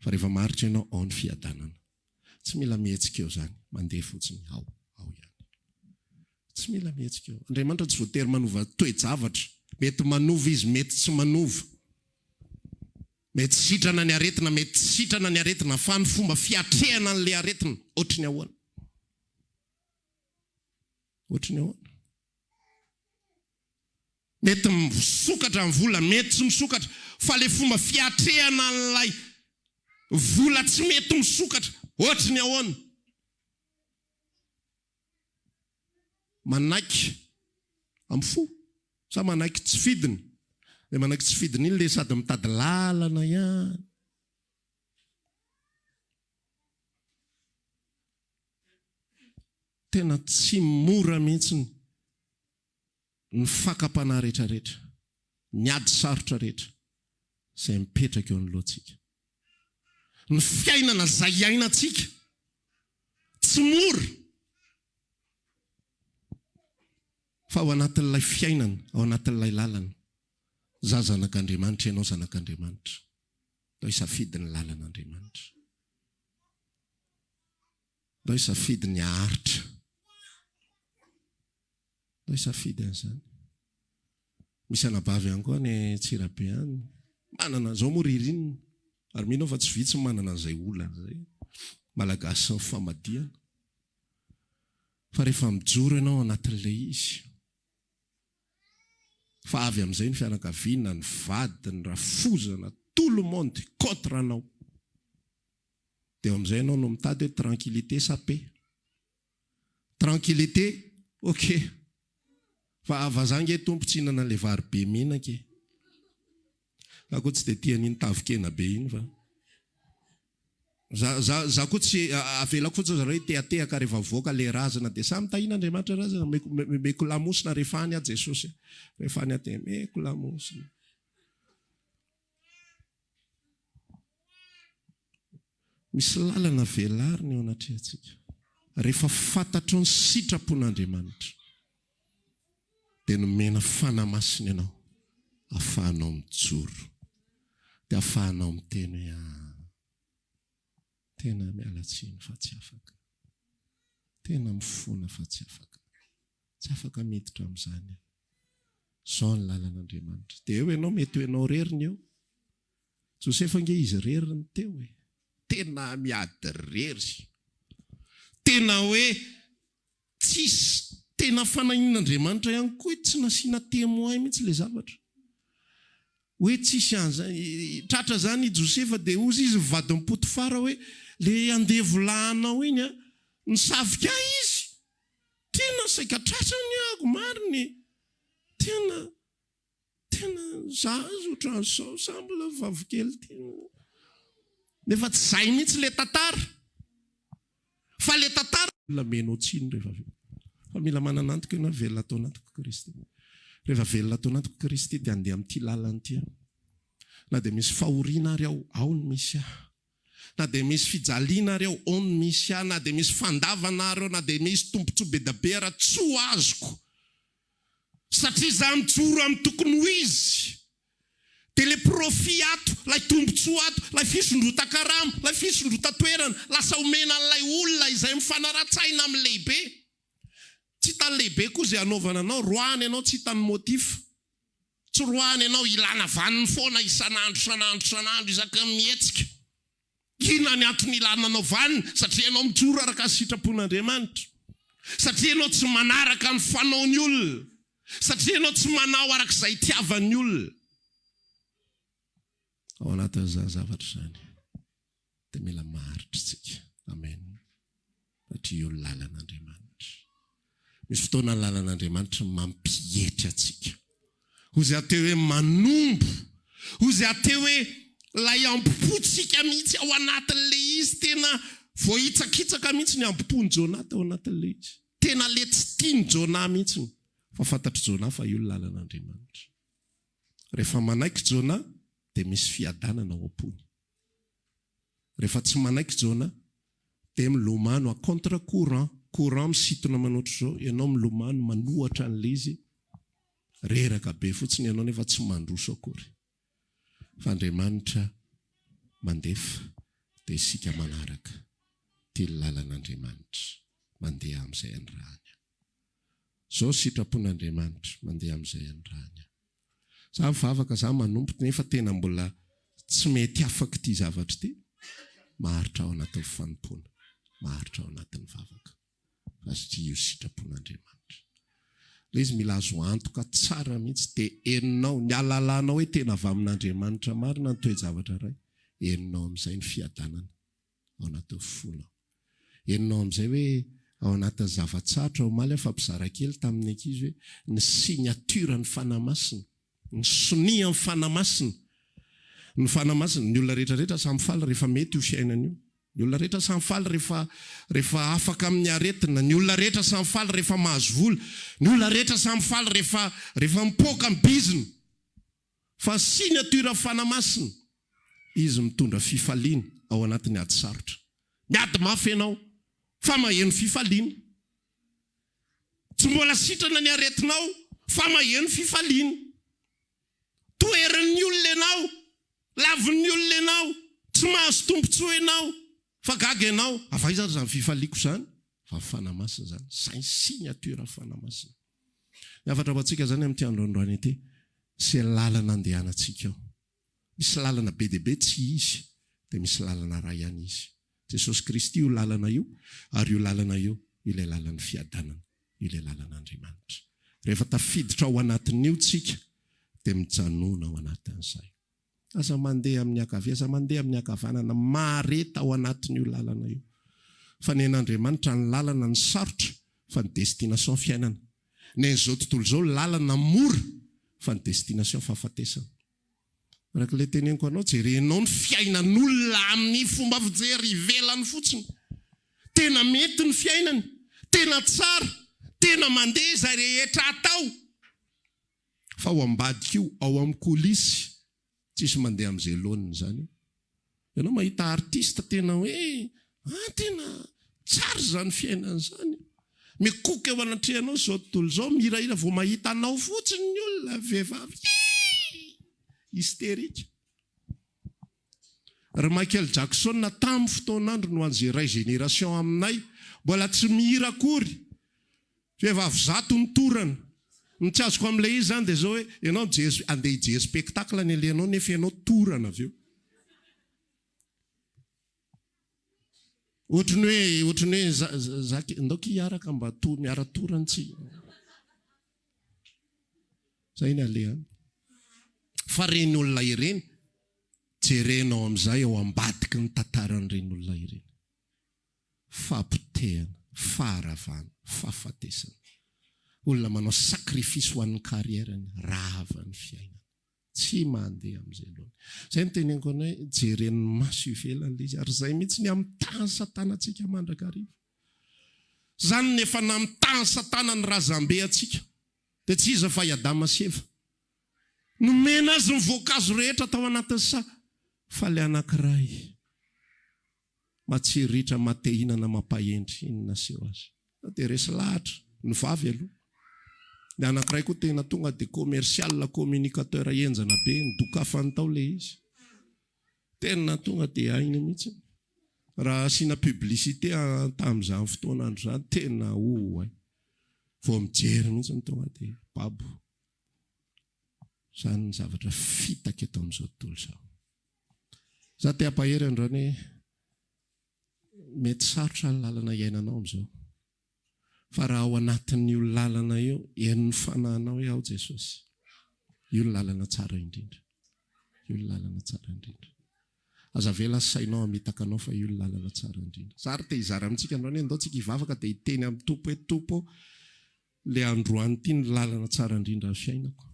Fa rehefa maharitra ianao, ao ny fiadanana. Tsy mila mihetsika eo izany, mandeha fotsiny ao, ao ihany. Tsy mila mihetsika eo. Andriamanitra tsy voatery manova toe-javatra. Mety manova Izy, mety tsy manova. Mety sitrana ny aretina, mety tsy sitrana ny aretina, fa ny fomba fiatrehana an'ilay aretina, ohatry ny ahoana? Ohatry ny ahoana? Mety misokatra ny vola, mety tsy misokatra, fa ilay fomba fiatrehana an'ilay vola tsy mety misokatra, ohatry ny ahoana? Manaiky amin'ny fo sa manaiky tsy fidiny? Ilay manaiky tsy fidiny iny ilay sady mitady lalana ihany. Tena tsy mora mihitsy ny fakam-panahy rehetra rehetra, ny ady sarotra rehetra izay mipetraka eo anoloantsika. Ny fiainana izay iainantsika tsy mora fa ao anatin'ilay fiainana, ao anatin'ilay lalana, za zanak'Andriamanitra, ianao zanak'Andriamanitra, ndao hisafidy ny lalan'Andriamanitra. Ndao hisafidy ny haharitra. Ndao hisafidy an'izany. Misy anabavy ihany koa any Antsirabe any, manana an'izao moa ririnina, ary mino aho fa tsy vitsy ny manana an'izay olana izay, Malagasy sy ny famadihana. Fa rehefa mijoro ianao ao anatin'ilay izy, fa avy amin'izay ny fianakaviana, ny vady, ny rafozana, tout le monde contre anao. Dia eo amin'izay ianao no mitady hoe tranquillité sa paix? Tranquillité, ok. Fa vazaha ange tompo tsy hihinana an'ilay vary be menaka e. Za koa tsy dia tia an'iny tavin-kena be iny fa. Za, za, za koa tsy, avelako fotsiny zareo hitehatehaka rehefa mivoaka ilay razana dia samy tahian'Andriamanitra razana, omeko, omeko lamosina rehefa any aho Jesosy a. Rehefa any aho dia omeko lamosina. Misy lalana velarina eo anatrehantsika. Rehefa fantatrao ny sitrapon'Andriamanitra, dia nomena Fanahy Masina ianao ahafahanao mijoro, dia ahafahanao miteny hoe, Ah, tena miala tsiny fa tsy afaka. Tena mifona fa tsy afaka. Tsy afaka miditra amin'izany aho. Izao ny lalan'Andriamanitra. Dia eo ianao, mety ho ianao irery ny eo. Josefa ange izy irery ny teo e. Tena miady irery. Tena hoe tsisy, tena fanahian'Andriamanitra ihany koa hoe tsy nasiana témoin mihitsy ilay zavatra. Hoe tsisy an'izany, tratra izany i Josefa dia hozy izy ny vadin'i Potifara hoe, ilay andevolahinao iny an, nisavika ahy izy. Tena saika tratrany aho marina e! Tena tena za aza otran'izao za mbola vavikely tena nefa tsy zay mihitsy le tantara fa le tantara Olona amenao tsiny rehefa avy eo. Fa mila manana antoka ianao hoe velona ato anatiko Kristy. Rehefa velona ato anatiko Kristy dia handeha amin'ity lalana ity aho. Na dia misy fahoriana ary aho, ao no misy ahy. Na dia misy fijaliana ary ao, ao no misy ahy, na dia misy fandavana ary ao, na dia misy tombontsoa be dia be ara, tsy ho azoko. Satria izaho mijoro amin'ny tokony ho izy. Dia ilay profit ato, ilay tombontsoa ato, ilay fisondrotan-karama, ilay fisondrotan-toerana, lasa omena an'ilay olona izay mifanara-tsaina amin'ny lehibe. Tsy hitan'ny lehibe koa izay hanaovana anao, roahiny ianao tsy hitany motif. Tsy roahina ianao ilana vaniny foana isan'andro isan'andro isan'andro isaky ny mihetsika. Inona ny antony ilana anao vaniny? Satria ianao mijoro araka ny sitrapon'Andriamanitra. Satria ianao tsy manaraka ny fanaon'ny olona. Satria ianao tsy manao araka izay itiavan'ny olona. Ao anatin'izany zavatra izany dia mila maharitra isika. Amen. Satria io lalan'Andriamanitra. Misy fotoana ny lalan'Andriamanitra mampietry antsika. Hoy izay atao hoe manombo. Hoy izay atao hoe ilay ambopontsika mihitsy ao anatin'ilay izy. Tena voahitsakitsaka mihitsy ny ambompon'i Jonah tao anatin'ilay izy. Tena ilay tsy tian'i Jonah mihitsy. Fa fantatr'i Jonah fa io ny lalan'Andriamanitra. Rehefa manaiky Jonah dia misy fiadanana ao am-pony. Rehefa tsy manaiky Jonah dia milomano à contre courant, courant misintona manao ohatr'izao, ianao milomano manohatra an'ilay izy, reraka be fotsiny ianao nefa tsy mandroso akory. Fa Andriamanitra mandefa dia isika manaraka, ity ny lalan'Andriamanitra, mandeha amin'izay anirahany ahy. Izao sitrapon'Andriamanitra, mandeha amin'izay anirahany ahy. Za mivavaka, za manompo nefa tena mbola tsy mety afaka ity zavatra ity. Maharitra ao anatin'ny fanompoana, maharitra ao anatin'ny vavaka. Fa satria io sitrapon'Andriamanitra. Ilay izy mila azo antoka tsara mihitsy dia henonao, ny halalanao hoe tena avy amin'Andriamanitra marina ny toe-javatra iray, henonao amin'izay ny fiadanana ao anatin'ny fonao. Henonao amin'izay hoe ao anatin'ny zava-tsarotra, omaly aho fampizara kely tamin'ny ankizy hoe ny signature ny Fanahy Masina, ny sonia ny Fanahy Masina, ny Fanahy Masina, ny olona rehetra rehetra samy faly rehefa mety io fiainana io. Ny olona rehetra samy faly rehefa rehefa afaka amin'ny aretina, ny olona rehetra samy faly rehefa mahazo vola, ny olona rehetra samy faly rehefa rehefa mipoaka ny bizina. Fa signature Fanahy Masina, Izy mitondra fifaliana ao anatin'ny ady sarotra. Miady mafy ianao fa maheno fifaliana. Tsy mbola sitrana ny aretinao fa maheno fifaliana. Toherin'ny olona ianao, lavin'ny olona ianao, tsy mahazo tombontsoa ianao, fa gaga ianao, avy aiza ary izany fifaliako izany? Fa ny Fanahy Masina izany, izay ny signature Fanahy Masina. Ny hafatra ho antsika izany amin'ity andro androany ity, izay lalana andehanantsika ao. Misy lalana be dia be tsy izy, dia misy lalana iray ihany izy. Jesosy Kristy io lalana io, ary io lalana io ilay lalan'ny fiadanana, ilay lalan'Andriamanitra. Rehefa tafiditra ao anatin'io tsika, dia mijanona ao anatin'izay. Aza mandeha amin'ny ankavia, aza mandeha amin'ny ankavanana, mahareta ao anatin'io lalana io. Fa ny an'Andriamanitra ny lalana ny sarotra, fa ny destination fiainana. Ny an'izao tontolo izao lalana mora, fa ny destination fahafatesana. Araka ilay teneniko anao, jerenao ny fiainan'olona amin'ny fomba fijery ivelany fotsiny. Tena mety ny fiainany, tena tsara, tena mandeha izay rehetra atao. Fa ao ambadika io, ao amin'ny coulisse, tsisy mandeha amin'izay laoniny izany eo. Ianao mahita artiste tena hoe ah tena tsara izany fiainana izany. Mikoka eo anatrehanao izao tontolo izao, mihirahira vao mahita anao fotsiny ny olona, vehivavy hii! Hysterique. Ry Michael Jackson tamin'ny fotoan'androny ho an'izay iray génération aminay, mbola tsy mihira akory. Vehivavy zato ny torana. Ny tsy azoko amin'ilay izy izany dia izao hoe, ianao mijery, andeha hijery spectacle ny alehanao nefa ianao torana avy eo. Ohatry ny hoe, ohatry ny hoe za, za, ndao ki hiaraka mba to, miara-torana tsika. Zay ny alehany. Fa ireny olona ireny, jerenao amin'izay ao ambadiky ny tantaran'ireny olona ireny. Fahapotehana, faharavana, fahafatesana. Olona manao sacrifice ho an'ny carrière-ny, rava ny fiainana. Tsy mandeha amin'izay laoniny. Izay no teneniko anao hoe jeren'ny maso ivelany ilay izy ary izay mihitsy ny hamitahan'i Satana antsika mandrakariva. Izany no efa namitahan'i Satana ny razambe antsika. Dia tsy iza fa i Adama sy Eva. Nomena azy ny voankazo rehetra tao anatin'ny saha fa ilay anankiray matsiriritra, maha-te-hihinana, mampahendry, iny no naseho azy. Dia resy lahatra ny vavy aloha. Ny anankiray koa tena tonga dia commercial, communicateur henjana be, nodokafany tao ilay izy. Tena tonga dia hainy mihitsy. Raha asiana publicité tamin'izany fotoan'andro izany, tena oay. Vao mijery mihitsy ny tonga dia babo. Izany ny zavatra fitaka eto amin'izao tontolo izao. Za te hampahery androany hoe mety sarotra ny lalana iainanao amin'izao. Fa raha ao anatin'io lalana io, henon'ny fanahinao hoe ao Jesosy. Io ny lalana tsara indrindra. Io ny lalana tsara indrindra. Aza avela ny sainao hamitaka anao fa io ny lalana tsara indrindra. Za ary te hizara amintsika androany hoe ndao tsika hivavaka dia hiteny amin'ny Tompo hoe Tompo ô, le androany ity ny lalana tsara indrindra ny fiainako.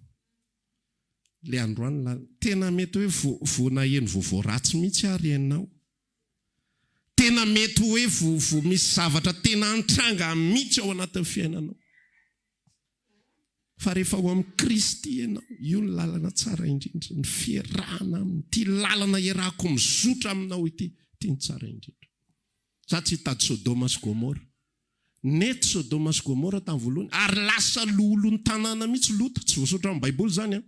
Le androany la tena mety hoe vo vo naheno vaovao ratsy mihitsy ary ianao. Tena mety hoe vo vo misy zavatra tena nitranga mihitsy ao anatin'ny fiainanao. Fa rehefa ao amin'i Kristy ianao, io ny lalana tsara indrindra, ny fiarahana aminy, ity lalana iarahako mizotra aminao ity, ity no tsara indrindra. Za tsy hitady Sodoma sy Gomora. Nety Sodoma sy Gomora tamin'ny voalohany, ary lasa loholon'ny tanàna mihitsy Lota. Tsy voasoratra ao amin'ny Baiboly izany an.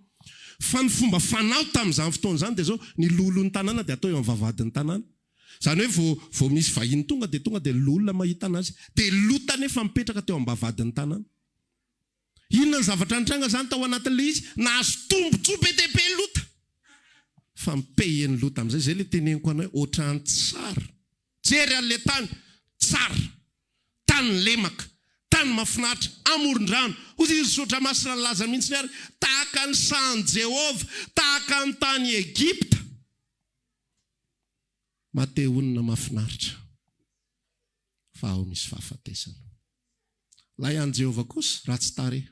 Fa ny fomba fanao tamin'izany fotoana izany dia izao, ny loholon'ny tanàna dia atao eo amin'ny vavahadin'ny tanàna. Izany hoe vao vao misy vahiny tonga dia tonga dia ny loholona mahita anazy. Dia Lota anefa mipetraka teo am-bavahadin'ny tanàna. Inona ny zavatra nitranga izany tao anatin'ilay izy? Nahazo tombontsoa be dia be Lota. Fa mi-payer-n'i Lota amin'izay, izay ilay teneniko anao hoe ohatran'ny tsara. Jery an'ilay tany, tsara. Tany lemaka. Tany mahafinaritra, amoron-drano. Hoy izy, Soratra Masina nilaza mihitsy ary, tahaka ny sahan'i Jehovah, tahaka ny tany Egypta. Maha-te-honina mahafinaritra, fa ao misy fahafatesana. Ilay an'i Jehovah kosa, ratsy tarehy.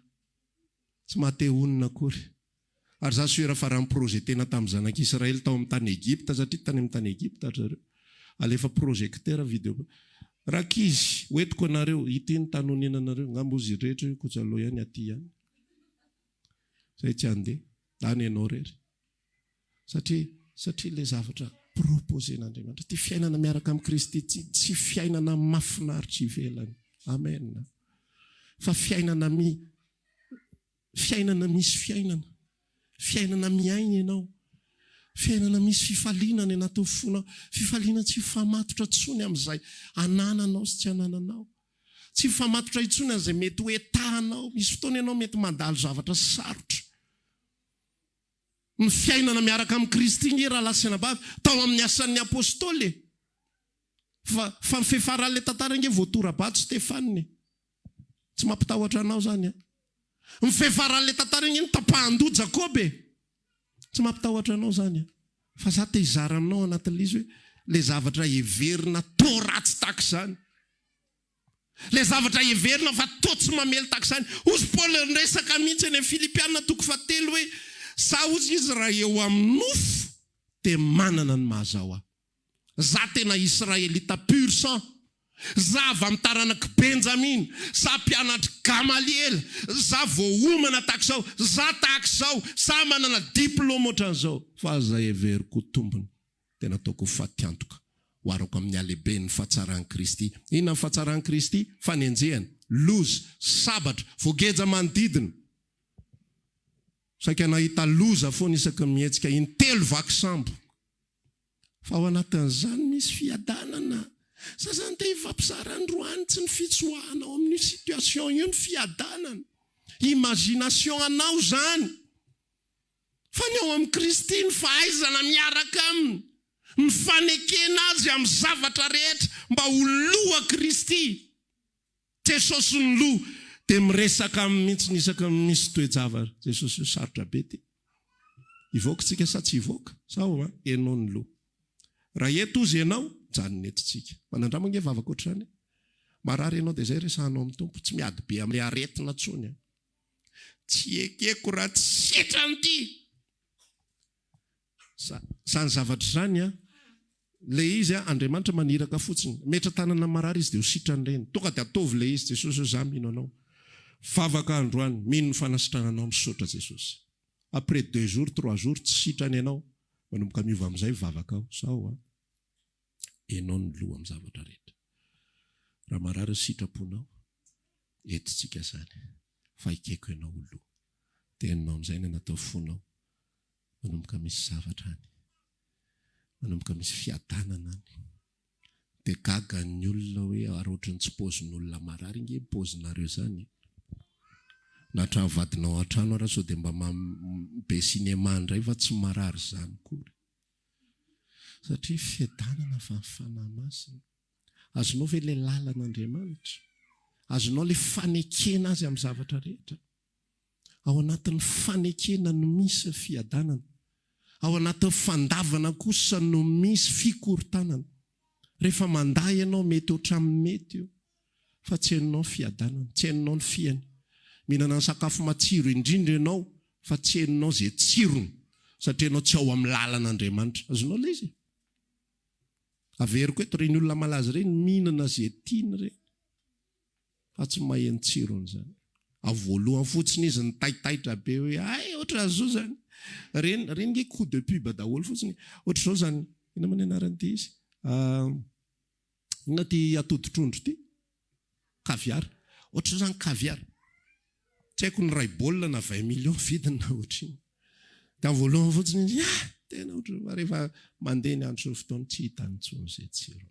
Tsy maha-te-honina akory. Ary izaho sûr fa raha ni-projeter-na tamin'ny zanak'Israely tao amin'ny tany Egypta, satria tany amin'ny tany Egypta ry zareo, alefa projecteur video. Rankizy, ho entiko anareo, ity ny tany honenanareo, angamba hozy rehetra io koa ihany aty ihany. Izay tsy handeha, any ianao irery. Satria, satria ilay zavatra proposer-n'Andriamanitra, ity fiainana miaraka amin'i Kristy ity, tsy fiainana mahafinaritra ivelany. Amen. Fa fiainana mi, fiainana misy fiainana. Fiainana miaina ianao. Fiainana misy fifaliana any anatin'ny fonao. Fifaliana tsy hifamatotra intsony amin'izay anananao sy tsy anananao. Tsy hifamatotra intsony amin'izay mety ho etahanao. Misy fotoana ianao mety mandalo zavatra sarotra. Ny fiainana miaraka amin'i Kristy nge rahalahy sy anabavy, tao amin'ny Asan'ny Apostoly e! Fa, fa ny fiafaran'ilay tantara nge voatora-bato Stefana e! Tsy mampitahotra anao izany an! Ny fiafaran'ilay tantara nge notapahan-doha Jakoba e! Tsy mampitahotra anao izany an! Fa za te hizara aminao anatin'ilay izy hoe, ilay zavatra heverina toa ratsy tahaka izany. Ilay zavatra heverina fa toa tsy mamely tahaka izany. Hozy Paoly niresaka mihitsy any amin'ny Filipiana toko fahatelo hoe, Za hozy izy raha eo amin'ny nofo dia manana ny maha zaho ahy. Za tena Israelita pur sang. Za avy amin'ny taranak'i Benjamina. Za mpianatr'i Gamaliela. Za voaomana tahaka izao. Za tahaka izao. Za manana diplôme ohatran'izao. Fa aza heveriko ho tombony. dia nataoko ho fatiantoka ho arako amin'ny halehiben'ny fahatsaran'i Kristy. Inona ny fahatsaran'i Kristy? Fanenjehana, loza, sabatra, voageja manodidina. Saika nahita loza foana isaky ny mihetsika, intelo vaky sambo. Fa ao anatin'izany misy fiadanana. Za zany te hifampizara androany, tsy ny fitsoahana ao amin'io situation io ny fiadanana. Imagination anao zany. Fa ny ao amin'i Kristy, ny fahaizana miaraka Aminy, ny fanekena Azy amin'ny zavatra rehetra mba ho loha Kristy, Jesosy ny loha, dia miresaka Aminy mihitsy isaky ny misy toe-javatra. Jesosy io sarotra be ity. Hivoaka tsika sa tsy hivoaka? Sao an, enao ny loha. Raha eto ozy ianao, mijanona eto tsika. Manandrama ange vavaka ohatr'izany e. Marary ianao dia izay resahanao amin'ny Tompo, tsy miady be amin'ilay aretina intsony an. Tsy ekeko raha tsy sitrany ity. Zany zavatra izany an, le izy an, Andriamanitra maniraka fotsiny, metra tanana marary izy dia ho sitrany ireny, tonga dia ataovy le izy, Jesosy ô za mino anao, vavaka androany, mino ny fanasitrananao, misaotra Jesosy. Après deux jours, trois jours tsy sitrany ianao, manomboka miova amin'izay vavakao, sao an, enao ny loha amin'ny zavatra rehetra. Raha marary ny sitraponao, Entintsika izany fa ekeko ianao ho loha. Teninao amin'izay ny anatao fonao. Manomboka misy zavatra any. Manomboka misy fiadanana any. Dia gaga ny olona hoe ary ohatran'ny tsy paozin'olona marary ange ny paozinareo izany e. Na hatramin'ny vadinao ao an-trano ara sao dia mba be cinéma indray fa tsy marary izany akory. Satria fiadanana avy amin'ny Fanahy Masina. Azonao ve ilay lalan'Andriamanitra? Azonao ilay fanekena Azy amin'ny zavatra rehetra? Ao anatin'ny fanekena no misy ny fiadanana. Ao anatin'ny fandavana kosa no misy fikorontanana. Rehefa mandà ianao, mety ohatran'ny mety io, fa tsy henonao ny fiadanana, tsy henonao ny fiany. Mihinana ny sakafo matsiro indrindra ianao, fa tsy henonao izay tsirony, satria ianao tsy ao amin'ny lalan'Andriamanitra. Azonao ilay izy? Averiko eto, ireny olona malaza ireny mihinana ze tiany ireny fa tsy maheno tsirony izany. Avy voalohany fotsiny izy nitaitaitra be hoe hay ohatran'izao izany. Ireny, ireny nge coup de pub daholo fotsiny. Ohatr'izao izany, inona moa ny anaran'ity izy? Inona ity atody trondro ity? Caviar. Ohatr'izao izany caviar. Tsy haiko ny iray baolina na vingt millions vidiny na ohatrinona. Dia amin'ny voalohany fotsiny izy, ah! Tena ohatran'ny fa rehefa mandeha ny andro sy ny fotoana tsy hitany intsony izay tsirony.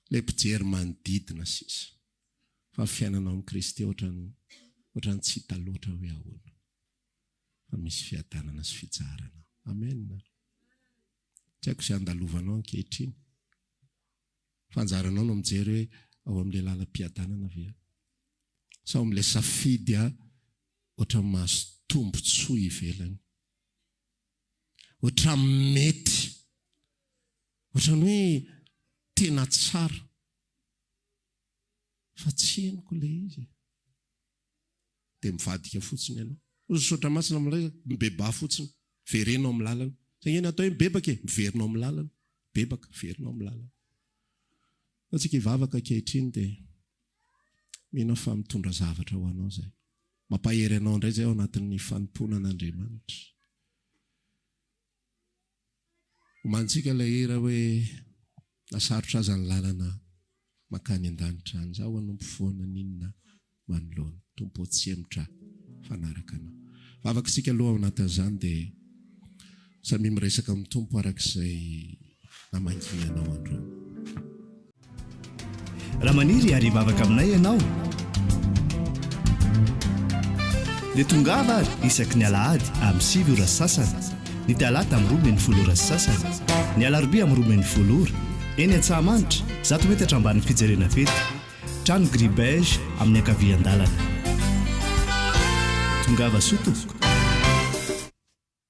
Ilay mpijery manodidina sisa. Fa ny fiainana ao amin'i Kristy ohatran'ny ohatran'ny tsy hita loatra hoe ahoana. Fa misy fiadanana sy fitsaharana ao. Amen. Tsy haiko izay andalovanao ankehitriny. Fa anjaranao no mijery hoe ao amin'ilay lalam-piadanana ve aho. Sa ao amin'ilay safidy ohatran'ny mahazo tombontsoa ivelany? Ohatran'ny mety, ohatran'ny hoe tena tsara. Fa tsy henoko ilay izy e. Dia mivadika fotsiny ianao. Hoy ny Soratra Masina amin'ilay izy, mibebaha fotsiny, vereno amin'ny lalana. Izay ange ny atao hoe mibebaka e, miverina ao amin'ny lalana. Mibebaka, miverina ao amin'ny lalana. Fa tsika hivavaka ankehitriny dia mino aho fa mitondra zavatra ho anao izay. Mampahery anao indray izay ao anatin'ny fanompoana an'Andriamanitra. Omanintsika ilay hira hoe na sarotra aza ny lalana mankany an-danitra any, izaho hanompo foana n'inona manoloana. Tompo ô tsy hemotra fa hanaraka Anao. Vavaka isika aloha ao anatin'izany dia samia miresaka amin'ny Tompo araka izay namangiana anao androany. Raha maniry hiary hivavaka aminay ianao dia tongava ary isaky ny alahady amin'ny 9 ora sy sasany, ny talata amin'ny 12 ora sy sasany, ny alarobia amin'ny 12 ora, eny Antsahamanitra, 100 metatra ambanin'ny fijerena fety, trano gris beige amin'ny ankavian-dalana. Tongava soa tompoko.